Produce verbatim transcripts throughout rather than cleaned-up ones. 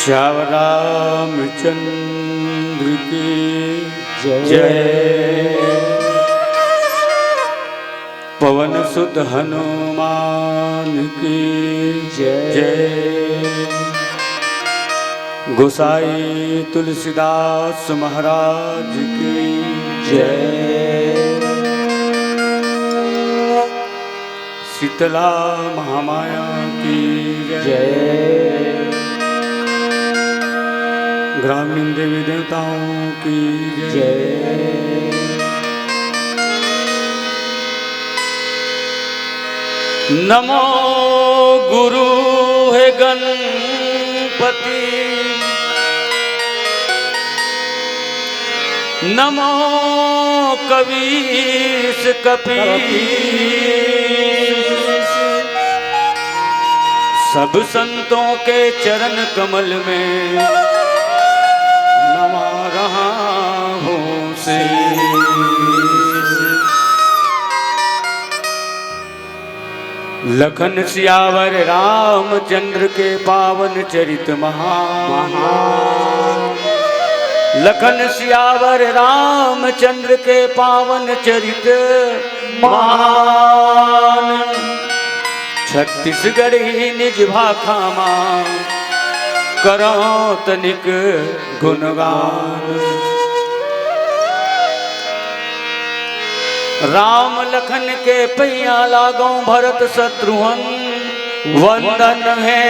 श्याम रामचंद्र की जय। जय। पवन सुत हनुमान की जय। जय। गोसाई तुलसीदास महाराज की जय। शीतला महामाया की जय। जय। ग्रामीण देवी देवताओं की जय। जय। नमो गुरु हे गणपति, नमो कवीश कपीश। सब संतों के चरण कमल में नवा रहा हूँ शीश। लखन सियावर रामचंद्र के पावन चरित महान। महान। लखन सियावर रामचंद्र के पावन चरित महान। छत्तीसगढ़ी निज भाखा मा करो तनिक गुणगान। राम लखन के पैया लागो भरत शत्रुघ्न वंदन हे।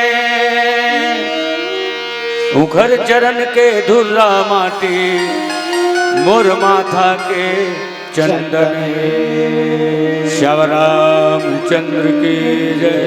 उखर चरण के धुर्रा माटी मोर माथा के चंदन हे। श्याम रामचंद्र की जय।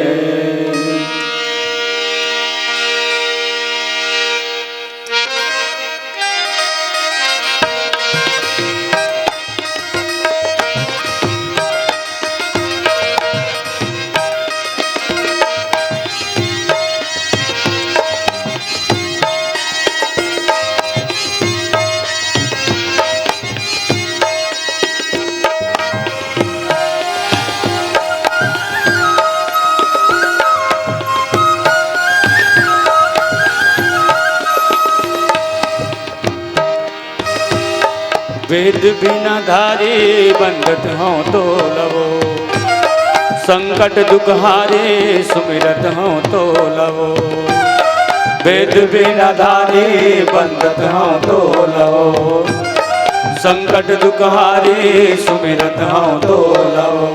वेद बिना धारी बंदत हौं तोला वो, संकट दुख हारी सुमिरत हौं तोला वो। वेद बिना धारी बंदत हौं तोला वो, संकट दुख हारी सुमिरत हौं तोला वो।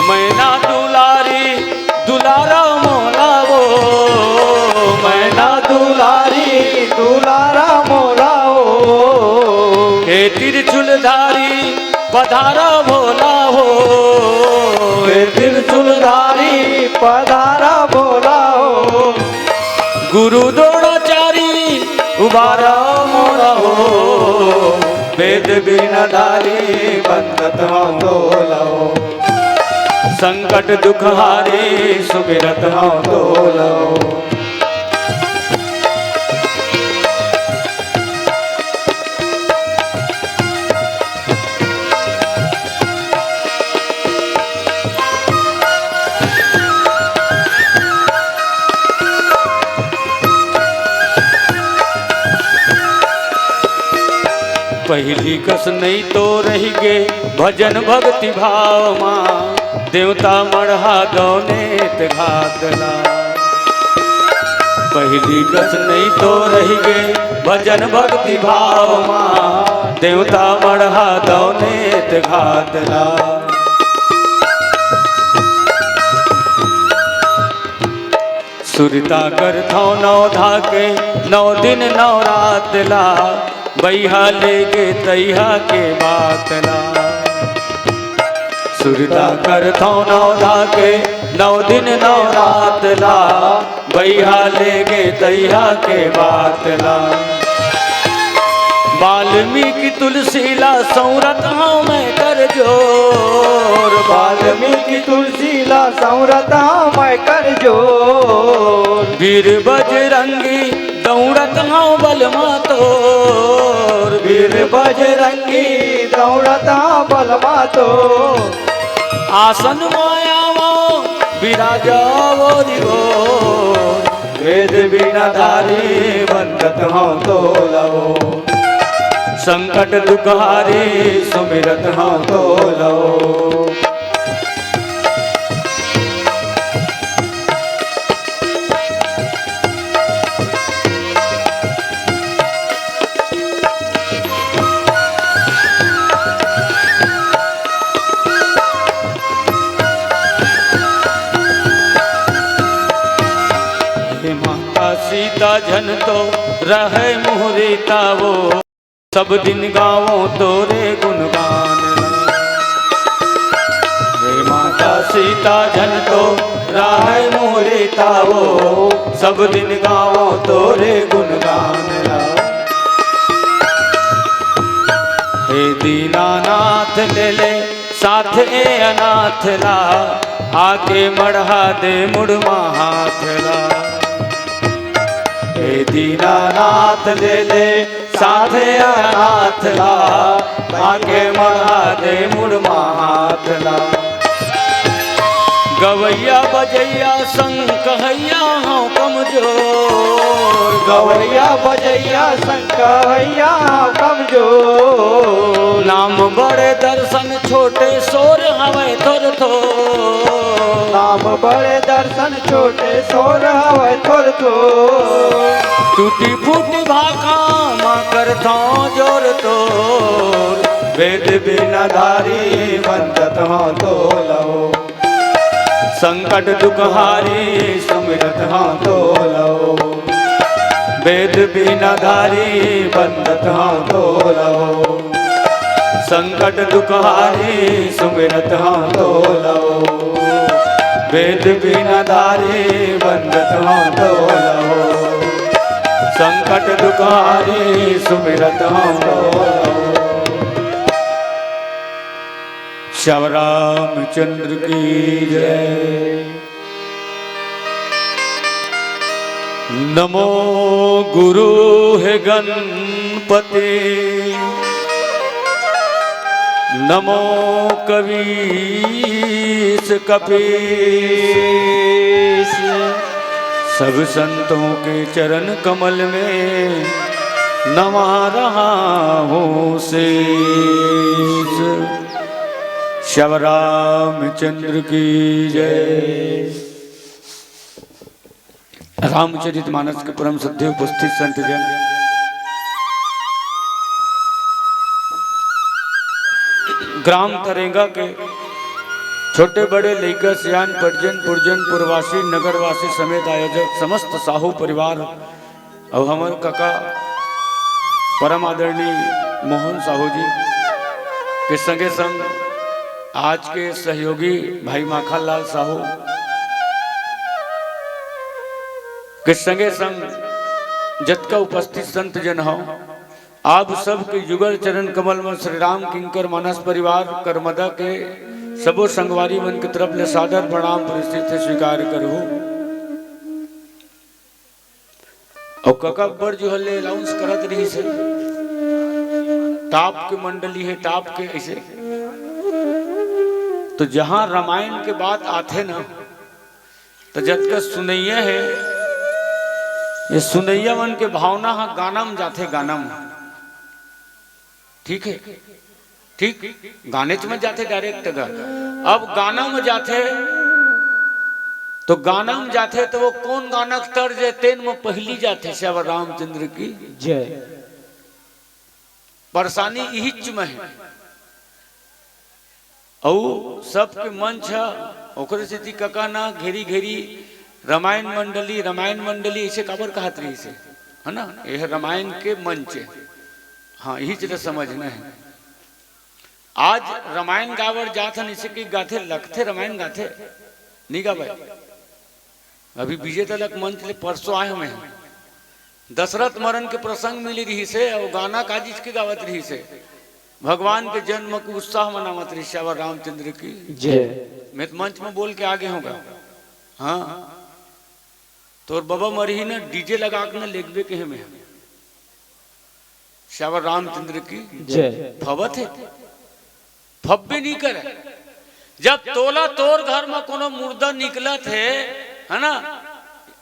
मैना दुलारी दुलारा मोला वो, मैना दुलारी दुलारा मोला वो। हे त्रिशूलधारी पधारा भोला हो, हे त्रिशूलधारी पधारा भोला हो। गुरु द्रोणाचारी उबारा मोला हो, वेद बिना धारी बंदत हौं तोला हो। संकट दुख हारी सुमिरत हौं तोला हो। पहिली कस नइ तो रहि गे भजन भक्ति भाव मा, देवता मड़हा दौनेत घात ला। पहिली कस नइ तो रहि गे भजन भक्ति भाव मा, देवता मड़हा दौनेत घात ला। सुरता करथौं नौ धाके, नौ दिन नौ रात ला, बइहा लेगे तइहा के बात ला। सुरता करथौं नौ धाके, नौ दिन नौ रात ला, बइहा लेगे तइहा के बात ला। वाल्मीकि तुलसी ला संवरत हौं मैं कर जोर, वाल्मीकि तुलसी ला संवरत हौं मैं कर जोर। वीर बजरंगी दौड़त हौं बलमा तोर, वीर बजरंगी दौड़त हौं बलमा तोर। आसन माया वो विराजा वो रिवो, वेद बीना धारी वंदत हौं तोला ओ, संकट दुख हारी सुमिरत हौं तोला ओ। हे माता सीता झन तो रहय मुहरी तावो, सब दिन गावों तोरे गुणगान। हे माता सीता झन तो रहय मुहरी तावो, सब दिन गावों तोरे गुणगान। हे दीनानाथ ले ले साथ ए अनाथ ला, आके मढ़ा दे मुड़ मा हाथ ला। हे दीनानाथ ले ले साथ ए अनाथ ला, आके मढ़ा दे मुड़ मा हाथ ला। गवैया बजैया संग कहैया हौं कमजोर। गवैया बजैया संग कहैया हौं कमजोर। नाम बड़े दर्शन छोटे सोर हवय थोर थोर। नाम बड़े दर्शन छोटे सोर हवय थोर थोर। टूटी फूटी भाखा मा करथौं जोर तोर। वेद बीना धारी वंदत हौं तोला ओ, संकट दुख हारी सुमिरत हौं तोला ओ। वेद बीना धारी वंदत हौं तोला ओ, संकट दुख हारी सुमिरत हौं तोला ओ। वेद बीना धारी वंदत हौं तोला ओ, संकट दुख हारी सुमिरत हौं तोला ओ। श्याम रामचंद्र की जय। नमो गुरु हे गणपति, नमो कवीस कपीस। सब संतों के चरण कमल में नवा रहा हूँ शीश। श्याम रामचंद्र की जय। रामचरित मानस के परम श्रद्धेय उपस्थित संत जन, ग्राम तरेंगा के छोटे बड़े लइका सियान, परिजन पुरजन पुरवासी नगरवासी समेत आयोजक समस्त साहू परिवार अउ हमर कका परम आदरणीय मोहन साहू जी के संगे संग आज के सहयोगी भाई माखन लाल साहू के संगे संग जतका उपस्थित संत जन हव, आप सबके युगल चरण कमल में श्री राम किंकर मानस परिवार करमदा के सबो संगवारी मन के तरफ ले सादर प्रणाम प्रेषित हे, स्वीकार करहु। अउ कका अब्बड़ जो हल्ले अनाउंस करत रहिस हे, टॉप के मंडली हे, टॉप के ऐसे। तो जहां रामायण के बात आथे ना, तो जतका सुनैया हे, ये सुनैया मन के भावना ह गाना म जाथे, गाना म। ठीक हे, ठीक, गानेच म जाथे डायरेक्ट गा। अब गाना म जाथे, तो गाना म जाथे, तो वो कोन गाना के तर्ज हे, तेन म पहिली जाथे, श्याम रामचंद्र की जय। परेशानी इहिच म हे। अउ सबके मंच ह, ओकरे सेती कका ना घेरी घेरी रामायण मंडली, रामायण मंडली अइसे काबर कहत रहिस हे, है ना? ये रामायण के मंच हे। हाँ, इही चीज समझना हे। आज रामायण गावत जात हन, अइसे कि गाथे, लगथे रामायण गाथे, नहीं गावे। अभी विजय तिलक मंच ले परसों आए हुए हैं। दशरथ मरन के प्रसंग मिली रहिस हे, अउ गाना काजिच के गावत रहिस हे, भगवान के जन्म के उत्साह मनावत रहिस हे, श्याम रामचंद्र की जय। मैं तो मंच में बोल के आगे हूँ गा। हाँ, तोर बबा मरही ना, डीजे लगा के ना लेगबे कहे में। श्याम रामचंद्र की जय। फबत हे, फब्बे नहीं करे। जब तोला तोर घर में कोनो मुर्दा निकलत हे, है ना,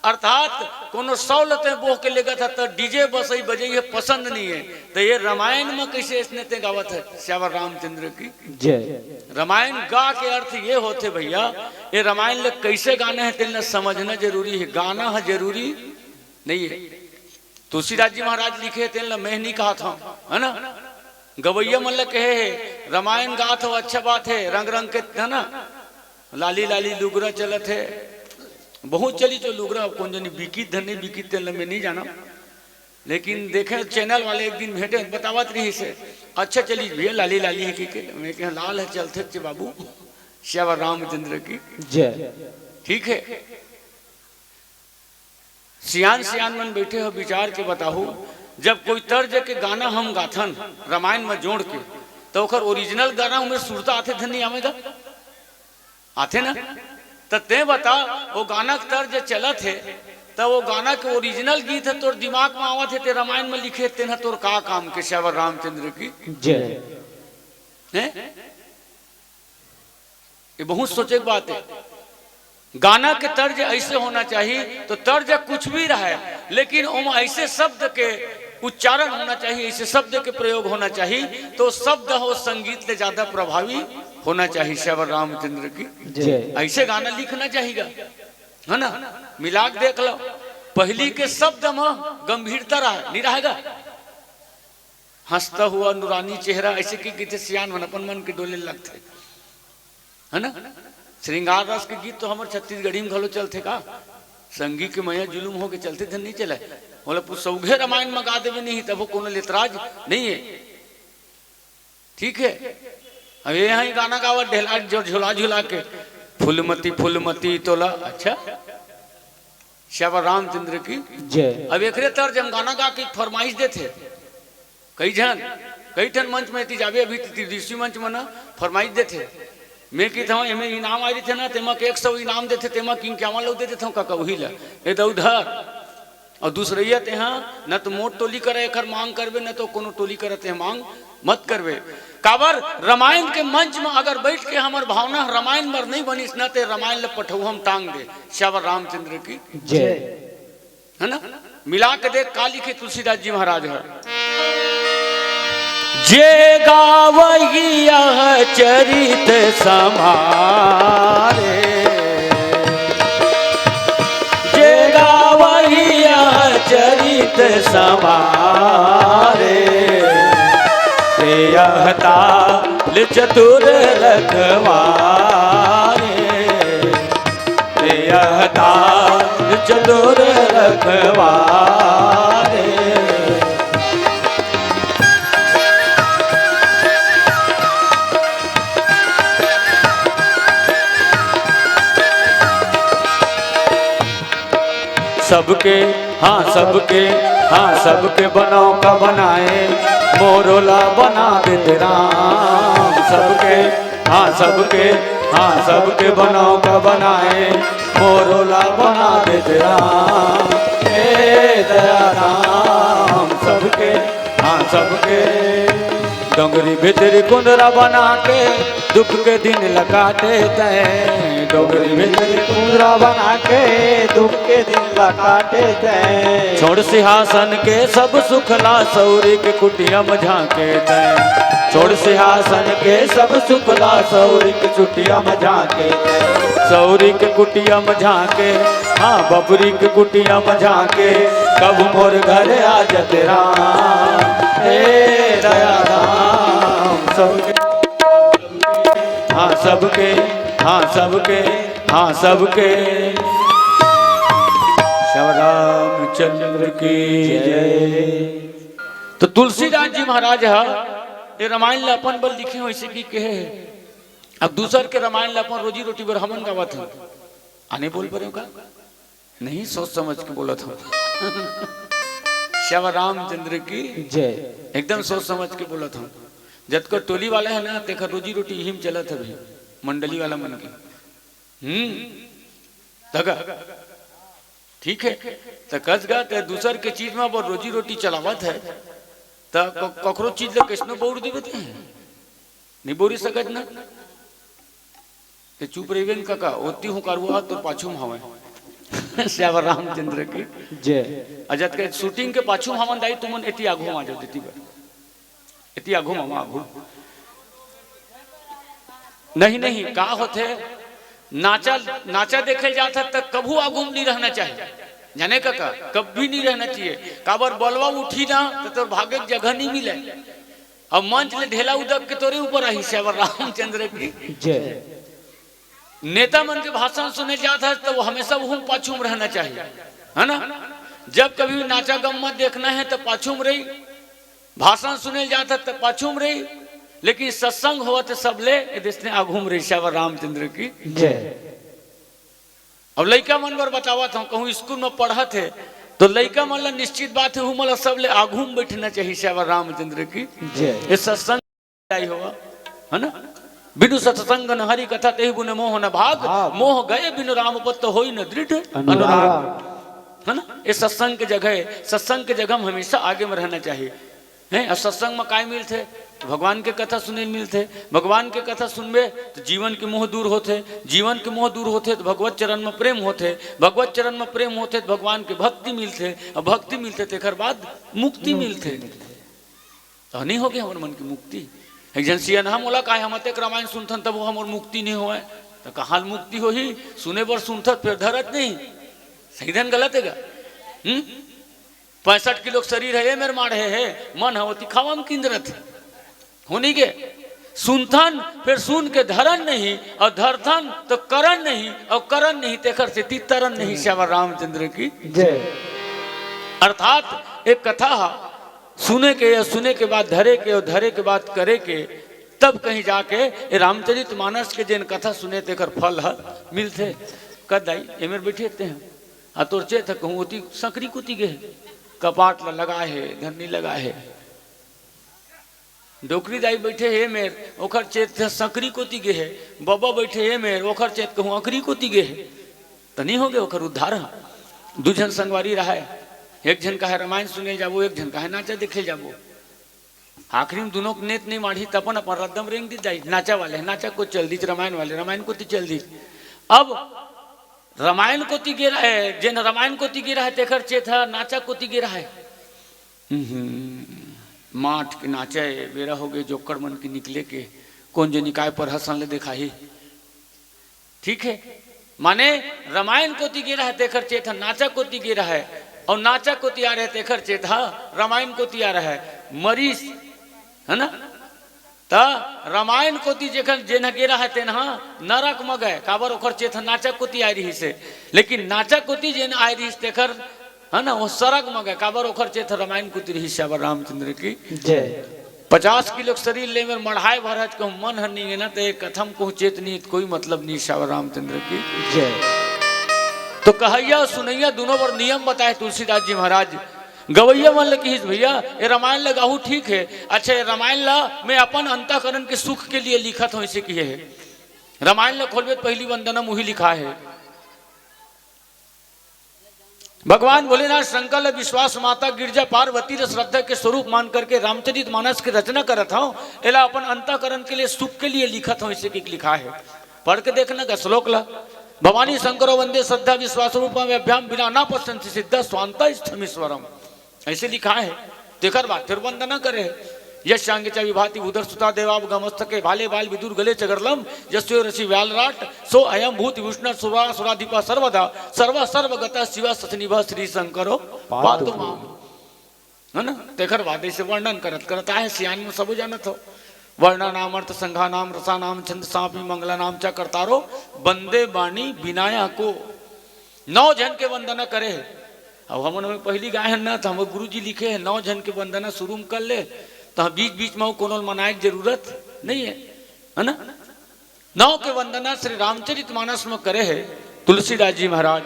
अर्थात कोनो सौ ल तैं बोह के लेगत ह, त डीजे बसई बजई ह पसंद नइ हे। त ये रामायण म कइसे अइसने तैं गावत ह, सियावर रामचंद्र की। जय। रामायण गा के अर्थ ये होथे भइया, ये रामायण ल कइसे गाना हे, तेन ल समझना जरूरी हे, गाना ह जरूरी नइ हे। तुलसीदास जी महाराज लिखे, तेन ल मैं नइ कहत हंव, है ना? गवइया मन ल कहे हे, रामायण गात हव, अच्छा बात हे, रंग रंग के, है ना? लाली लाली लुगरा चलत हे, बहुत चली जो लुगरा, कोन जनी बिकित धन नइ बिकित, तेन ल मैं नइ जानंव। लेकिन देखे चैनल वाले एक दिन भेंटे, बतावत रहिस हे, अच्छा चली भइया, लाली लाली हे कि, कि मैं कहे, लाल हे चलथे चे बाबू, सियावर रामचंद्र की। जय। ठीक हे, सियान सियान मन बइठे हो, विचार के बताहू, जब कोई तर्ज के गाना हम गाथन रामायण म जोड़ के, त ओकर ओरिजिनल गाना ओमे सुरता आथे धन नइ आवे गा? आथे ना? त तैं बता, वो गाना के तर्ज चलत हे, त वो गाना के ओरिजिनल गीत ह तोर दिमाग म आवत हे, तैं रामायण म लिखे, तेन ह तोर का काम के, सियावर रामचंद्र की। जय। हैं? ये बहुत सोचे के बात हे। गाना के तर्ज अइसे होना चाही, त तर्ज कुछ भी रहय, लेकिन ओमा अइसे शब्द के उच्चारण होना चाही, अइसे शब्द के प्रयोग होना चाही, त शब्द ह संगीत ले ज्यादा प्रभावी होना चाही। सियावर रामचंद्र की। जय। अइसे गाना लिखना चाही गा, है ना? मिला के देख लव, पहिली के शब्द म गंभीरता रहय, नइ रहय गा? हंसता हुआ नूरानी चेहरा, अइसे कहिथे सियान मन, अपन मन के डोले लगथे, है ना? श्रृंगार रस के गीत तो हमर छत्तीसगढ़ी म घलो चलथे का? संगी के मया जुलुम होके चलथे धन नइ चलय। ओला पु-, सौघे रामायण म गा देबे नहीं, तभो कोनो ल एतराज नइ हे। ठीक हे, अब ये इहाँ गाना गावत ढेला जो झुला झुला के, फूलमती फूलमती तोला, अच्छा, सियावर रामचंद्र की। जय। अब एकरे तर्ज म गाना गा के फरमाइश देथे। कई झन, कई ठन मंच म एती जाबे, अभी त्रिदृष्टि मंच म ना फरमाइश देथे। मैं कहित हंव, एमे इनाम आय रहिथे ना, तेमा के एक सौ इनाम देथे, तेमा के इक्यावन ल दे देथंव कका, उही ल। ए दऊ धर। अउ दूसरइया तेहा, न तो मोर टोली करा एकर मांग करबे, न तो कोनो टोली करा तेहा मांग मत करबे। काबर, रामायण के मंच म अगर बइठ के हमर भावना रामायण बर नइ बनिस न, ते रामायण ल पठउहा म टांग दे। सियावर रामचंद्र की। जय। है ना? मिला के देख का लिखे तुलसीदास जी महाराज ह। जे गावही यह चरित समारे, जे गावही यह चरित समारे, ते यह ताल चतुर रखवारे। ते यह ताल चतुर रखवारे। सबके, हाँ सबके, हाँ सबके बनौका बनाए, मोरो ला बना देते राम। सबके, हाँ सबके, हाँ सबके बनौका बनाए, मोरो ला बना देते राम। हे दया राम सबके, हाँ सबके। डोंगरी भीतरी कुंदरा बना के, दुख के दिन ल काटे तैं। डोंगरी भीतरी कुंदरा बना के, दुख के दिन ल काटे तैं। छोड़ सिंहासन के सब सुख ला, सौरी के कुटिया म झांके तैं। छोड़ सिंहासन के सब सुख ला, सौरी के कुटिया म झांके तैं। सौरी के कुटिया म झांके, हाँ बबरी के कुटिया म झांके, कब मोर घर आ जते राम। हे दया राम सबके, हाँ सबके, हाँ सबके, हाँ सबके। श्याम रामचंद्र की जय। तो तुलसीदास जी महाराज ह ये रामायण ल अपन बर लिखे हो, अइसे कि कहे हे। अब दूसर के रामायण ल अपन रोजी रोटी बर हमन गावत हन। आने बोल परे हो का? नहीं, सोच समझ के बोलत हंव। श्याम रामचंद्र की जय। एकदम सोच समझ के बोलत हंव। जतका टोली वाला हे ना, तेखर रोजी रोटी इही म चलत हवे, मंडली वाला मन के। हम्म, तगा। ठीक हे, त कस गा, ते दूसर के चीज म बर रोजी रोटी चलावत हे, त क-, ककरो चीज ल कइसनो बउर देबे ते? नइ बउरी सकत ना। ते चुप रहिबे न कका, ओती हुंकारवा तोर पाछू म हवय। श्यावर रामचंद्र की। जय। अजत के शूटिंग के पाछू हमन दाई तुमन एती आघू मा जाओ देती बर। एती आघू मा, आघू। नहीं, नहीं, का होथे? नाचा, नाचा देखे जात हस त कभू आघू म नहीं रहना चाहिए। जाने का, का? कभी नहीं रहना चाहिए। काबर बलवा उठी ना, त तोर भागे के जगह नहीं मिले। अब मंच ले ढेला उदक के तोरे ऊपर आही, श्यावर रामचंद्र की। जय। नेता मन के भाषण सुने जात हस, त वो हमेशा वहू पाछू म रहना चाहिए, है ना? जब कभी नाचा गम्मत देखना है, त पाछू म रही, भाषण सुने जात हस, त पाछू म रही, लेकिन सत्संग होवत हे सबले, ए देश ने आघू म रही, श्यावर रामचंद्र की। जय। अब लइका मन बर बतावत हूँ, कहूँ स्कूल में पढ़त हे, तो लइका मन ला निश्चित बात है, उमन ला सबले आघू में बैठना चाहिए, श्यावर रामचंद्र की। जय। ये सत्संग आई होवा, है ना? बिनु सत्संग न हरि कथा, तेहि गुण मोह न भाग। भाग। मोह गए बिनु राम पद, होई न दृढ़ अनुराग। अनुराग। है ना? ये सत्संग के जगह है, सत्संग के जगह में हमेशा आगे में रहना चाहिए। हैं? और सत्संग में काय मिलथे? भगवान के कथा सुने मिलथे। भगवान के कथा सुनबे तो जीवन के मोह दूर होथे, जीवन के मोह दूर होथे तो भगवत चरण में प्रेम होथे, भगवत चरण में प्रेम होथे तो भगवान के भक्ति मिलथे, और भक्ति मिलथे तेकर बाद मुक्ति मिलथे। तो नहीं होगे हमर मन की मुक्ति? एक झन सियनहा मोला काय, हम अतेक रामायण सुनथन तब वो हमर मुक्ति नहीं होय। तो कहाँ मुक्ति होही? सुने बर सुनथत फिर धरत नहीं। सही धन गलत है गा? हम्म? पैंसठ किलो के शरीर है, ये मेर माढ़े है, मन है ओती खावा म किंदरत है। होनी के सुनथन, फिर सुन के धरन नहीं, और धरथन तो करन नहीं, और करन नहीं, तेकर से तीतरन नहीं। श्यावर रामचंद्र की। जय। अर्थात एक कथा सुने के, या सुने के बाद धरे के, और धरे के बाद करे के, तब कहीं जाके ये रामचरित मानस के जेन कथा सुने तेकर फल ह मिलथे। कद दाई, एमेर बैठे ते हैं। आ तोर चेत ह कहूँ ओती सकरी कोती गे हे, कपाट ला लगाए हे, धन्नी लगाए हे। डोकरी दाई बैठे हे मेर, ओखर चेत ह सकरी कोती गे हे। बबा बैठे हे मेर, ओखर चेत कहूँ अकरी कोती गे हे। त नहीं होगे ओखर उद्धार ह। दू झन संगवारी रहय, एक झन कहे रामायण सुने जाबो, एक झन कहे नाचा देखे जाबो। आखिरी में दुनों के नेत नहीं माढ़ी, त अपन अपन रद्दम रेंग दी जाई। नाचा वाले नाचा कोती चल दीच, रामायण वाले रामायण कोती चल दीच। अब रामायण कोती गे रहय, जेन रामायण कोती गे रहय, तेकर चेत ह नाचा कोती गे रहय। हम्म, माठ के नाचा ए, बेरा होगे जोक्कड़ मन के निकले के, कोन जनी काय परहसन ले देखाही। ठीक है, माने रामायण कोती गे रहय, तेकर चेत ह नाचा कोती गे रहय, और नाचा कोती आ रहय, तेकर चेत ह रामायण कोती आ रहय। मरीस, है ना? त रामायण कोती जेखर, जेन ह गे रहय, तेन ह नरक म गय, काबर ओखर चेत ह नाचा कोती आय रहिस हे। लेकिन नाचा कोती जेन आय रहिस, तेखर, है ना, वो सरग म गय, काबर ओखर चेत ह रामायण कोती रहिस। श्यावर रामचंद्र की। जय। पचास किलो के शरीर ले मेर मढ़ाए भर हच कहूँ मन ह नहीं हे ना, त एक कथा म कहूँ चेत नहीं, त कोई मतलब नहीं। श्यावर रामचंद्र की। जय। तो कहैया सुनैया दुनों बर नियम बताए तुलसीदास जी महाराज। गवैया मन ले किहिस, "भैया, ये रामायण ल गाहू ठीक है, अच्छा, ये रामायण ला मैं अपन अंतःकरण के सुख के लिए लिखत हूँ," ऐसे किए है। रामायण ला खोलबे त पहली वंदना मुही लिखा है। भगवान भोलेनाथ शंकर ल विश्वास, माता गिरजा पार्वती ल श्रद्धा के स्वरूप मान करके रामचरित मानस के रचना करत हूँ, एला अपन अंतःकरण के लिए सुख के लिए लिखत हूँ, ऐसे कि लिखा है। पढ़ के देखना का श्लोक ला। भवानी शंकरो वंदे श्रद्धा विश्वास रूपम अभ्याम विना न पश्यंति सिद्धा स्वांता स्थमीश्वरम। ऐसे लिखा है। तेकर बाद फिर वंदना करे है। यस्यांगे च विभाति उदर सुता देवावगमस्तके भाले बाल विदुर गले च गरलम यस्यो रसि व्यालराट सो अयम भूत विष्णु सुरा सुराधिपा सर्वदा सर्व सर्वगता शिवा सचनिभा श्री शंकरो पातु माम। है ना? तेकर बाद ऐसे वर्णन करत करत आहे सियान में सबो जानत हो। वर्णा नाम अर्थ संघा नाम रसा नाम छंद सापी मंगला नाम चा करतारो बंदे बानी बिनाया को। नौ झन के वंदना करे है। अब हमन हमें पहली गाय हन ना, तो हमर गुरु जी लिखे है, नौ झन के वंदना शुरू में कर ले, तो हम बीच बीच में वो कोनो मनाए के जरूरत नहीं है, है ना? नौ के वंदना श्री रामचरित मानस में करे है तुलसीदास जी महाराज।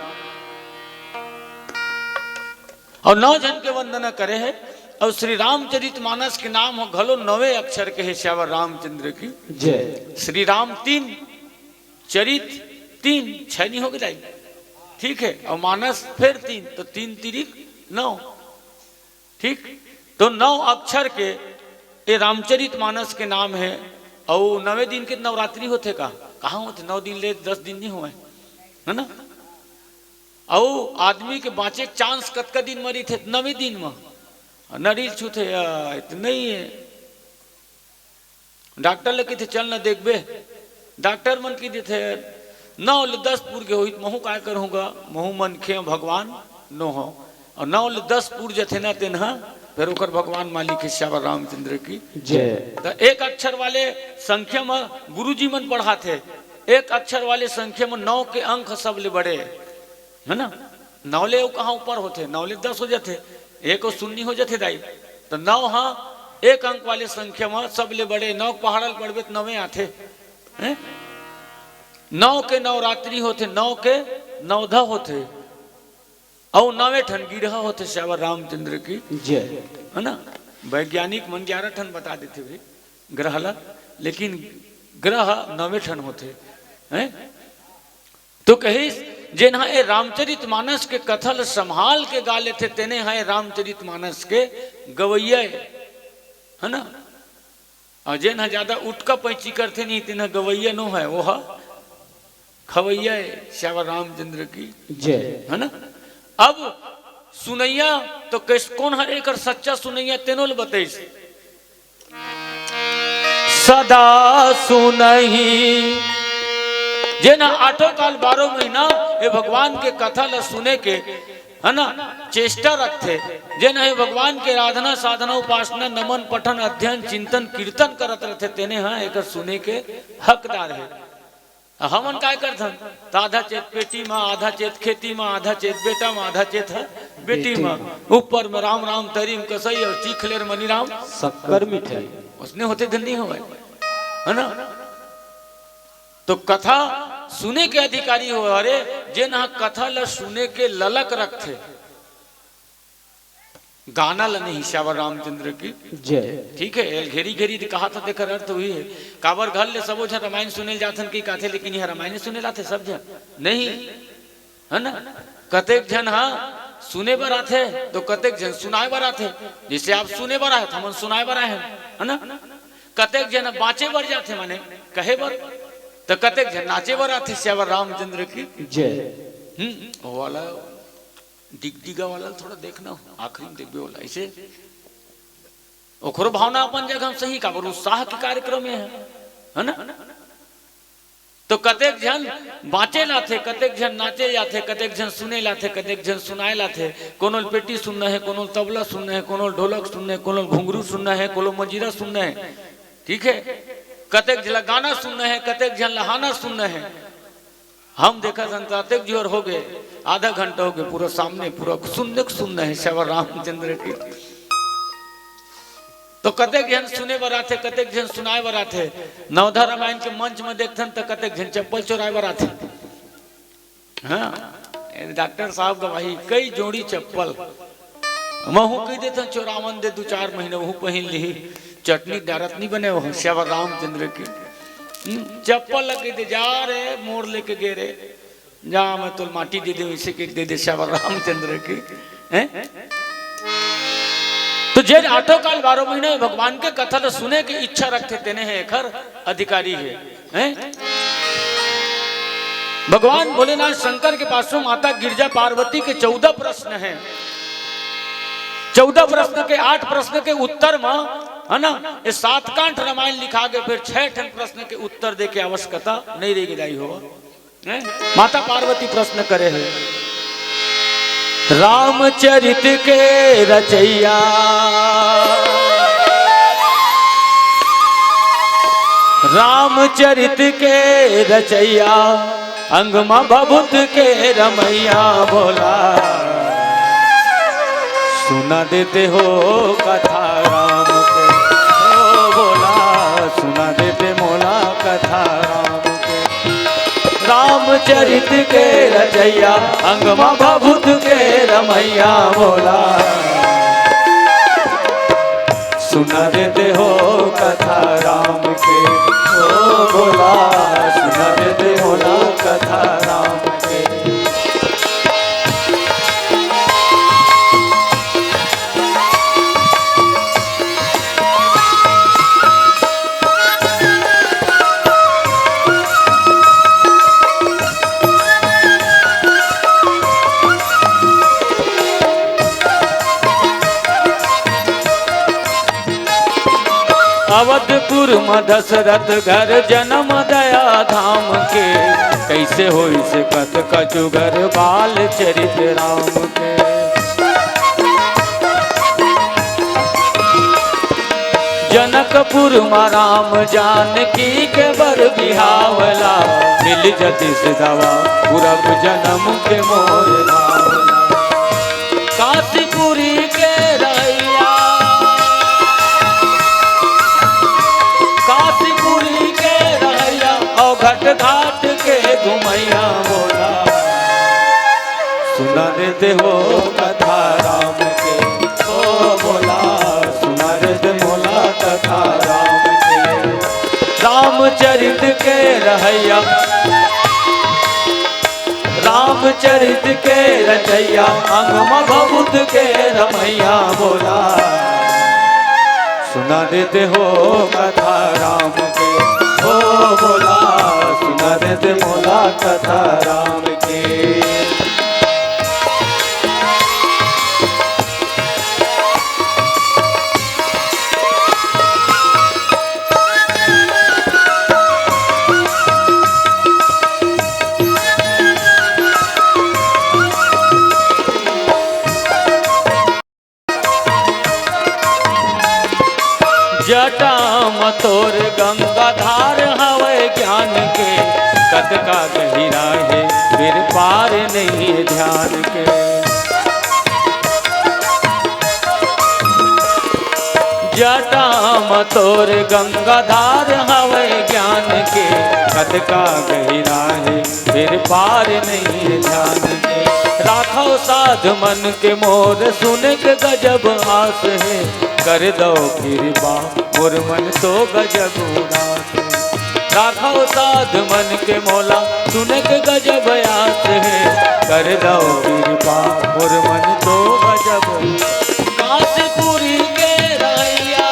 और नौ झन के वंदना करे है, और श्री रामचरित मानस के नाम हो घलो नवे अक्षर के है, श्यावर रामचंद्र की। जय। श्री राम तीन, चरित तीन, छह नहीं हो गए दाई? ठीक है, और मानस फिर तीन, तो तीन तिरिक नौ। ठीक, तो नौ अक्षर के ये रामचरित मानस के नाम है। और नवे दिन के नवरात्रि होथे का? कहाँ होथे? नौ दिन ले दस दिन नहीं होय, है ना? अउ आदमी के बाँचे के चांस कतका दिन म रहिथे? नवे दिन म। नरिल छूथे, "आ, ए तो नइ हे।" डॉक्टर ल कहिथे, "चल न देखबे।" डॉक्टर मन कहि देथे, "नौ ले दस पुर गे होही, त महूँ काय करहूँ गा? महूँ मनखे हंव, भगवान नो हंव।" अउ नौ ले दस पुर जथे न तेन ह, फेर ओकर भगवान मालिक हे। सियावर रामचंद्र की जय। त एक अक्षर वाले संख्या म गुरुजी मन पढ़ाथे, एक अक्षर वाले संख्या म नौ के अंक ह सबले बड़े, है ना? नौ ले अउ कहाँ ऊपर होथे, नौ ले दस हो जाथे, एक अउ शून्य हो जाथे दाई। त नौ ह एक अंक वाले संख्या म सबले बड़े, नौ के पहाड़ा ल पढ़बे त नवे आथे, हैं? नौ के नवरात्रि होथे, नौ के नवधा होथे, अउ नवे ठन गिरहा होथे। सियावर रामचंद्र की जय। है ना? वैज्ञानिक मन ग्यारह ठन बता देथे भाई ग्रह ला, लेकिन ग्रह नवे ठन होथे, हैं? तो कहिस, "जेन ह ए रामचरित मानस के कथा ल संभाल के गा लेथे, तेने ह ए रामचरित मानस के गवैया ए।" है ना? अउ जेन ह ज्यादा उटका पैंची करथे नहीं, तेन ह गवैया नो हय, वो ह खवैया ए। सियावर रामचंद्र की जय। है ना? अब सुनैया तो कइस-, कोन हर एकर सच्चा सुनैया, तेनो ल बतइस। सदा सुनही, जेन ह आठों काल बारह महीना ए भगवान के कथा ल सुने के, है ना, चेष्टा रखथे, जेन ह ए भगवान के आराधना, साधना, उपासना, नमन, पठन, अध्ययन, चिंतन, कीर्तन करत रथे, तेने ह एकर सुने के हकदार हे। हमन काय करथन? त आधा चेत पेटी म, आधा चेत खेती म, आधा चेत बेटा म, आधा चेत ह बेटी म। बेटी म। ऊपर म राम राम, तरी म कसई अउ चीख ले र मनीराम शक्कर मिठाई। उसने होथे धन नहीं होवय, है ना? तो कथा सुने के अधिकारी हो, अरे, जेन ह कथा ल सुने के ललक रखथे, गाना ल नहीं। सियावर रामचंद्र की जय। ठीक है, एल घेरी घेरी कहा था, तेकर अर्थ वही है। काबर घर ले सबो झन रामायण सुने ल जाथन कि काथे, लेकिन यह रामायण सुने ल आथे सब झन? नहीं, है ना? कतेक झन हा सुने बर आथे, तो कतेक झन सुनाए बर आथे। जैसे आप सुने बर आए, तो हमन सुनाए बर आए हैं, है ना? कतेक झन बाँचे बर जाथे, माने कहे बर, तो कतेक झन नाचे बर आथे। सियावर रामचंद्र की जय। हम्म, वो वाला डिगडिगा वाला ल थोड़ा देखना, आखिरी में देखबे वाला ऐसे ओखरो भावना अपन जगह में सही, काबर उत्साह के कार्यक्रम ये है, है ना? तो कतेक झन बाँचे ल आथे, कतेक झन नाचे जाथे, कतेक झन सुने ल आथे, कतेक झन सुनाए ल आथे। कोनो ल पेटी सुनना है, कोनो ल तबला सुनना है, कोनो ल ढोलक सुनना है, कोनो ल घुंघरू सुनना है, कोनो ल मंजीरा सुनना है, ठीक है? कतेक झन ल गाना सुनना है, कतेक झन ल हाना सुनना है। हम देखत हन, अतेक जोर हो गे, आधा घंटा हो गे, पूरा सामने पूरा सुनने के सुनना है सियावर रामचंद्र की। तो कतेक झन सुने बर आथे, कतेक झन सुनाए बर आथे। नवधा रामायण के मंच में देखथन, तो कतेक झन चप्पल चोराए बर आथे। हाँ, ए डॉक्टर साहब गवाही, कई जोड़ी चप्पल महूँ कहि देथन, चोरावन दे दू चार महीना, वहू पहिन लिही। चटनी डारत नहीं बने, वो सियावर रामचंद्र की। हम्म, चप्पल ल कहि दे, "जा रे, मोर लेके गे रे, जा, मैं तोल माटी दे देंव, इसे के दे दे सियावर रामचंद्र की।" हैं? तो जे आठों काल बारह महीना में भगवान के कथा ल सुने के इच्छा रखथे, तेने हे एखर अधिकारी हे। हैं? भगवान भोलेनाथ शंकर के पास में माता गिरजा पार्वती के चौदह प्रश्न हैं। चौदह प्रश्न के, आठ प्रश्न के उत्तर म, है ना, ये सात कांड रामायण लिखा गे, फिर छह ठन प्रश्न के उत्तर दे के आवश्यकता नहीं रह गे दाई हो। हैं? माता पार्वती प्रश्न करे हे, रामचरित के रचैया, रामचरित के रचैया, अंग म भभूत के रमैया भोला, सुना देते हो कथा राम के, ओ भोला, सुना देते मोला कथा राम के। रामचरित के रचैया, अंग म भभूत के रमैया भोला, सुना देते हो कथा राम के, ओ भोला, सुना देते मोला कथा राम के। अवधपुर म दशरथ घर जनम दया धाम के, कइसे होइस कत कचुगर बाल चरित राम के। जनकपुर म राम जानकी के बर बिहावला, मिल जतिस दवा पुरब जनम के मोर धावला। काशीपुरी के रहैया, काशीपुरी के रहैया, अवघट घाट के घुमैया बोला। सुना देते हो कथा राम के, ओ बोला, सुना देते मोला कथा राम के। रामचरित के रहैया, रामचरित के रचैया, अंग म भभूत के रमैया बोला। सुना देते हो कथा राम के, ओ बोला, सुना देते मोला कथा राम के। जटा म तोर गंगाधार हवय ज्ञान के, कतका गहिरा हे फिर पार नइये ध्यान के। जटा म तोर गंगाधार हवय ज्ञान के, कतका गहिरा हे फिर पार नइये ध्यान के। राखव साध मन के मोर सुने के गजब आस हे, कर दव किरपा मोर मन तो गजब उदास हे। राखव साध मन के मोला सुने के गजब आस हे, कर दव किरपा मोर मन तो गजब। काशीपुरी के रहैया,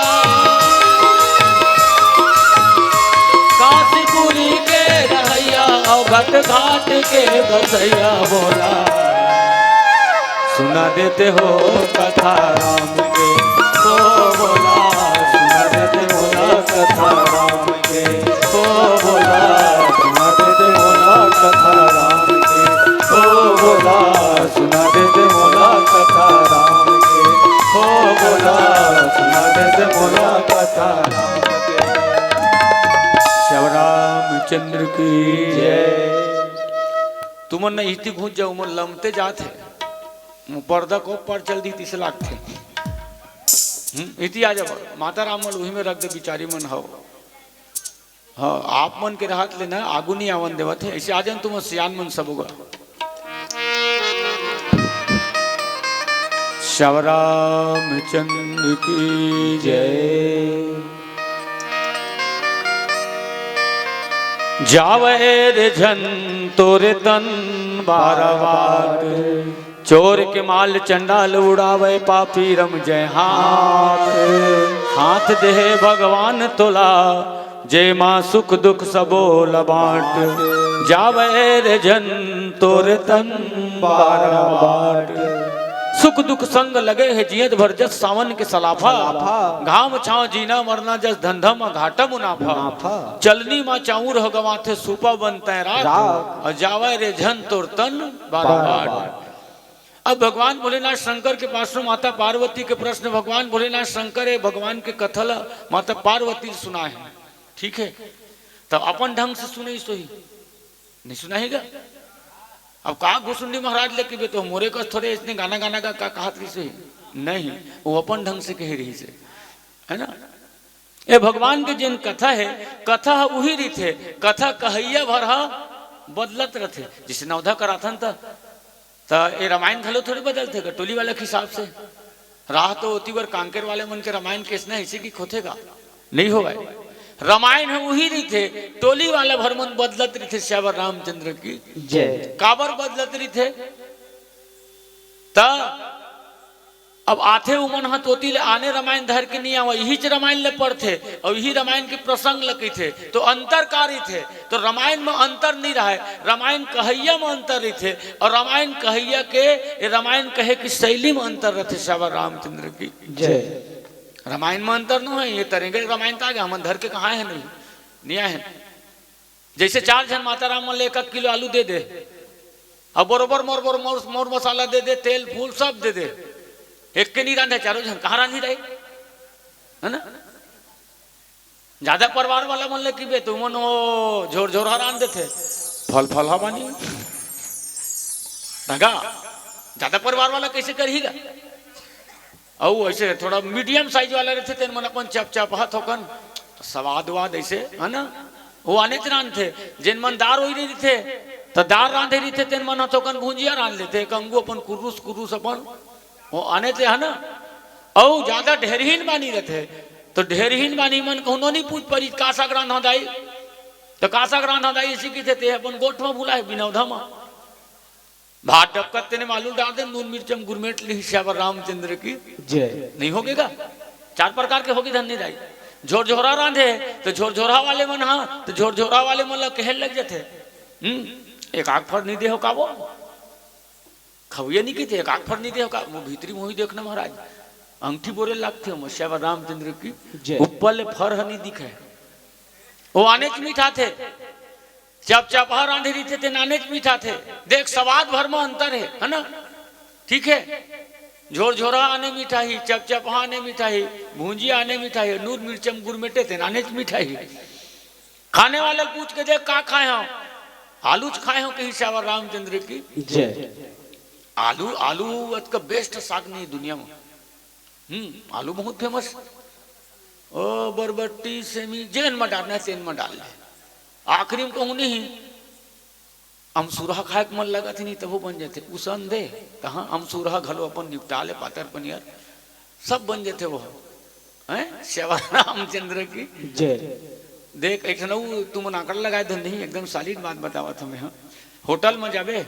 काशीपुरी के रहैया, अवघट घाट के बसैया बोला। सुना देते हो कथा राम के, ओ बोला, सुना देते हो कथा राम के, ओ बोला, सुना देते मोला कथा राम के, ओ बोला, सुना देते मोला कथा राम के, ओ बोला, सुना देते मोला कथा राम के। श्याम रामचंद्र की जय। तुमन न इति घुस जाओ, मोर लमते जात हे। मोर पर्दा को पर चल दी, तिस लाख थे। हम्म, इति आ जाओ, माता राम मन उही में रख दे, बिचारी मन हव। हाँ, आप मन के रहत ले ना आगू नहीं आवन देवत हे, ऐसे आ जान तुम सियान मन सब होगा। श्याम रामचंद्र की जय। जावे रे झन तोरे तन बारा बाट, चोर के माल चंडाल उड़ावे, पापी रम जय हाथ। हाथ देहे भगवान तोला, जे माँ सुख दुख सबो ल बांट। जावे रे झन तोर तन बारा बाट। सुख दुख संग लगे हे जियत भर जस सावन के सलाफा। सलाफा। घाम छाव जीना मरना जस धंधा म घाटा मुनाफा। मुनाफा। चलनी म चाउर हो गवाथे सूपा बनता है राख। राख। अउ जावे रे झन तोर तन बारा बारा बाट। बाट। अब भगवान भोलेनाथ शंकर के पास में माता पार्वती के प्रश्न, भगवान भोलेनाथ शंकर हे, भगवान के कथा ला माता पार्वती सुनाए हे, ठीक हे? तब अपन ढंग से सुनइस होही, नहीं सुनाही गा? अब का गोसुंडी महाराज ले कहिबे तो मोरे कस थोड़े इसने गाना गाना का, का कहत रहिस होही? नहीं, वो अपन ढंग से कहे रहिस हे, है ना? ए भगवान के जेन कथा हे, कथा ह उही रहिथे, कथा कहइया भर ह बदलत रथे। जइसे नवधा कराथन त, त ए रामायण घलो थोड़े बदलथे गा, टोली वाला के हिसाब से। राह तो ओती बर कांकेर वाले मन के रामायण के अइसने अइसे कि होथे गा, नहीं होवय। रामायण ह उही रहिथे, टोली वाला भर मन बदलत रहिथे। सियावर रामचंद्र की जय। काबर बदलत रहिथे? त अब आथे उमन ह तोती ले आने रामायण धर के नहीं आवा, इहीच रामायण ले पढ़थे अउ इही रामायण के प्रसंग ल कहिथे, तो अंतर का रहिथे? तो रामायण म अंतर नहीं रहय, रामायण कहइया म अंतर रहिथे, अउ रामायण कहइया के, ए रामायण कहे की शैली म अंतर रहिथे। सियावर रामचंद्र की जय। रामायण में अंतर नो है, ये तरेंगे रामायण का आगे हमन धर के कहाँ है नहीं, नहीं आए हैं। जैसे चार झन माता राम मन ले एक एक किलो आलू दे दे, अब बरोबर मोर बरोबर मोर, मोर मसाला दे दे, तेल फूल सब दे दे, एक के नहीं रांधे, चारों झन कहाँ रांधी रही, है ना? ज्यादा परिवार वाला मन ले किबे तो मन वो झोर झोर हरान देथे, फल फल हवा नहीं। ढंगा ज्यादा परिवार वाला कैसे करही गा? अउ ऐसे थोड़ा मीडियम साइज वाला रहथे, तेन मन अपन चप चप हाथ होकन, तो स्वाद वाद ऐसे, है ना? वो आनेच रांधथे। जेन मन दार होई रहिथे, तो दार रांधे रहिथे, तेन मन ह थोकन भुंजिया रांध लेथे, कंगू अपन कुर्रुस कुर्रुस अपन, वो आनेच, है ना? अउ ज्यादा ढेरहीन बानी रहथे, तो ढेरहीन बानी मन कहूँ नहीं पूछ परी, का साग रांधा दाई? तो का साग रांधा दाई, इसी की थे, ते अपन गोठ में भुला है, बिनौधा में। भात डबकत तेने मालू डार दे, नून मिर्चम गुरमेट ली, सियावर रामचंद्र की जय। नहीं होगेगा। चार प्रकार के होगी धन्नी दाई। झोरझोरा रांधे, तो झोरझोरा वाले मन, हाँ, तो झोरझोरा वाले मन ला कहे लग जाते, "हम्म, एक आग फर नहीं दे हो का वो? खवैया नहीं की थे, एक आग फर नहीं दे हो का?" वो भीतरी मुही देखना महाराज, अंगठी बोरे लागथे, सियावर रामचंद्र की जय। ऊपर ले फर ह नहीं दिखे, वो आनेच मीठा थे। चपचपहा रांधे रहिथे, तेन आनेच मीठा थे। देख, स्वाद भर में अंतर है, है ना? ठीक है, झोरझोरा आने मीठा ही, चपचपहा आने मीठा ही, भूंजी आने मीठा ही, नून मिर्चम गुरमेटे, तेन आनेच मीठा ही। खाने वाले पूछ के देख, "का खाए हो?" "आलूच खाए हो," कही सियावर रामचंद्र की जय। आलू, आलू अतका बेस्ट साग नहीं दुनिया में। हम्म, आलू बहुत फेमस। ओ बरबट्टी सेमी जेन म डालना है, तेन म डाल ले। आखिरी में कहूँ नहीं, अमसुरहा खाए के मन लगत ही नहीं, तभो बन जाथे। उसन दे, कहाँ अमसुरहा घलो अपन निपटा ले, पातर पनियर, सब बन जाथे वो। हैं, सेवा रामचंद्र की जय। देख, एक ठन अउ तुमन आंकड़ा लगाए धन नहीं, एकदम सॉलिड बात बतावत हमें, हाँ। होटल में जाबे,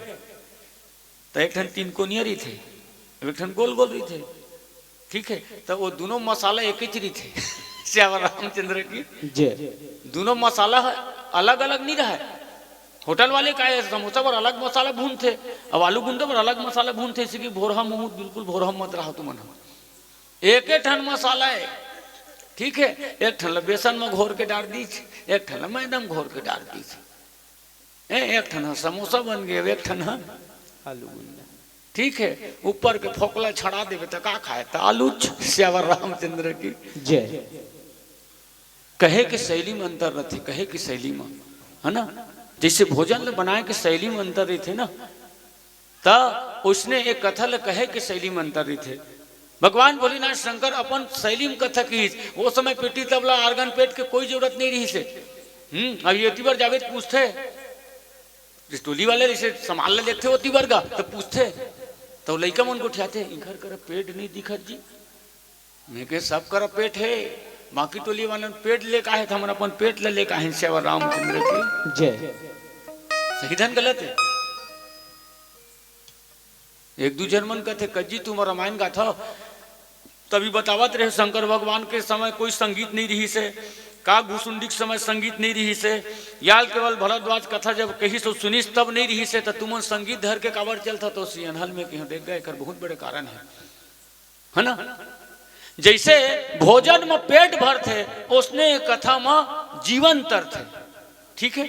त एक ठन तीन कोनिया रहिथे, एक ठन गोल गोल रहिथे, ठीक है, त वो दोनों मसाला एक ही रहिथे। सियावर रामचंद्र की जय। दोनों मसाला अलग अलग नहीं रहा है। होटल वाले का है, समोसा पर अलग मसाला भूनथे, अब आलू गुंडा पर अलग मसाला भूनथे, इसी की भोरहा मुहूर्त बिल्कुल भोरहा मत रहा तुमन। एक ही ठन मसाला है, ठीक है, एक ठन ला बेसन में घोर के डाल दीच, एक ठन ला मैदा में घोर के डाल दीच। ए, एक ठन ह समोसा बन गए, एक ठन ह आलू गुंडा। ठीक है, ऊपर के फोकला छड़ा देवे त का खाए? त आलू छ-, सियावर रामचंद्र की जय। कहे के शैली में अंतर रहथे, कहे के शैली में, है ना? जैसे भोजन ल बनाए के शैली में अंतर रहथे ना, त उसने एक कथा ल कहे के शैली में अंतर रहिथे। भगवान भोलेनाथ शंकर अपन शैली में कथा किहिस। वो समय पेटी तबला आर्गन पेट के कोई जरूरत नहीं रहिस हे। हम्म, अब ये तिबर जावे त पूछथे, जिस टोली वाले जैसे समाज ल देखथे वो तिबर गा, त पूछथे, त लइका मन गोठियाथे, "इनकर करा पेट नहीं दिखत जी।" मैं के, "सब करा पेट है, बाकी टोली वाले पेट लेके आए, त हमन अपन पेट ल लेके आए।" सेवा रामचंद्र की जय। सही धन गलत है। एक दू झन मन कथे, "कज्जी, तुम रामायण गाथा, तभी बतावत रहे शंकर भगवान के समय कोई संगीत नहीं रहिस हे, का भुसुंडी के समय संगीत नहीं रहिस हे, याल केवल भरद्वाज कथा जब कहिस तो सुनिस तब नहीं रहिस हे, त तुमन संगीत धर के काबर चलथा?" तो सियनहल में कहा, "देख गा, एकर बहुत बड़े कारण है, है ना?" जैसे भोजन में पेट भरथे, उसने कथा में जीवन तरथे, ठीक है?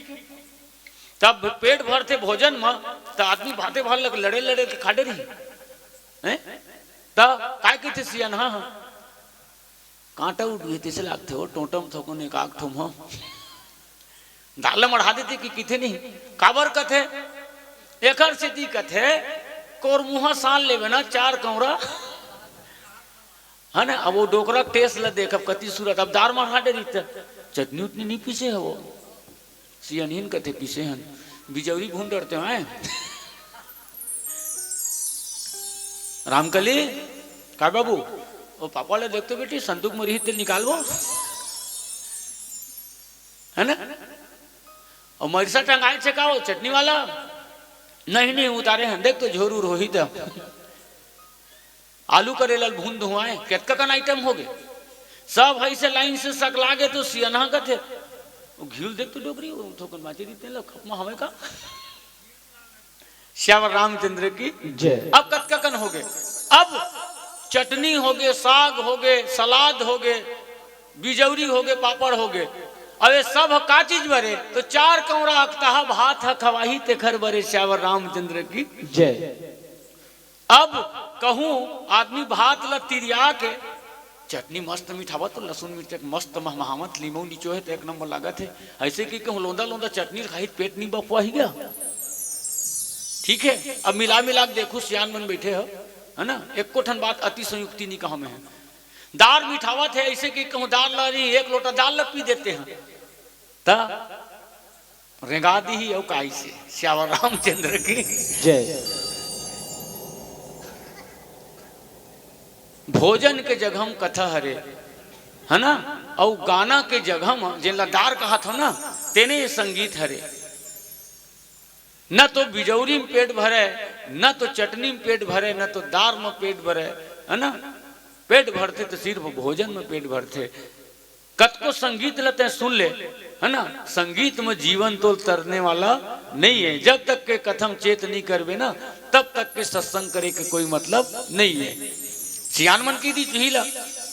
तब पेट भरथे भोजन म, त आदमी भाते भात लग लड़े लड़े के खाडे रही। हैं? त काय कहिथे सियान, हाँ, हाँ। कांटा उठ गए तैसे लागथे हो, टोंटम थोकन एक आग ठोम हो। दाल मढ़ा देथे कि किथे नहीं। काबर कथे? एकर सेती कथे, कोरमुहा सान लेवे ना चार कौरा। है ना? अब वो डोकरा टेस्ट ल देख, अब कति सूरत, अब दार मढ़ा डे रही त चटनी उटनी नहीं पीसे है वो। सियनहीन कथे पीसे हन, बिजौरी भून डरते हैं। रामकली, का बाबू, वो पापा ले देख तो बेटी, संदूक में रही तेल निकालबो, है ना? और मरसा टंगाए छे का वो चटनी वाला? नहीं, नहीं, उतारे हैं, देख तो झोर उर होही त। आलू करेला ल भून धुआए, कतका कन आइटम हो गए, सब हई से लाइन से सकला गे तो सियनहा कथे, "वो घील देख तो डोकरी, वो थोकन बाचे रहिते ल खप में हवे का?" श्यावर रामचंद्र की जय। अब कतका कन हो गए, अब चटनी होगे, साग होगे, सलाद होगे, बिजौरी होगे, पापड़ होगे। अब ये सब ह का चीज बरे? तो चार कौड़ा अकतहा भात ह खवाही तेखर बरे। सियावर रामचंद्र की। जय। अब कहूँ आदमी भात ल तिरिया के चटनी मस्त मिठावत, लहसुन मिर्चा के मस्त महमहावत, लीमऊ निचोहे त एक नंबर लागत हे। ऐसे कि कहूँ लोंदा लोंदा चटनी खाही त पेट नहीं बफुआही गा। ठीक है, अब मिला मिला के देखू, सियान मन बैठे हो, है ना, एको ठन बात अति संयुक्ति नहीं कहा मैं। दार मिठावत हे, ऐसे कि कहूँ दार ला रही, एक लोटा दार ला पी देते हैं, त रेंगा दीही अउ काई से। सियावर रामचंद्र की। जय। भोजन के जगह म कथा हरे, है ना, अउ गाना के जगह म जेन ला दार कहत हो ना, तेने ये संगीत हरे। न तो बिजौरी म पेट भरे, न तो चटनी म पेट भरे, न तो दार म पेट भरे, है ना। पेट भरथे तो सिर्फ भोजन म पेट भरथे। कतको संगीत ल तैं सुन ले, है ना, संगीत म जीवन तोल तरने वाला नहीं है। जब तक के कथा म चेत नहीं करबे ना, तब तक के सत्संग करे के कोई मतलब नहीं है। सियान मन की दी चुही ला,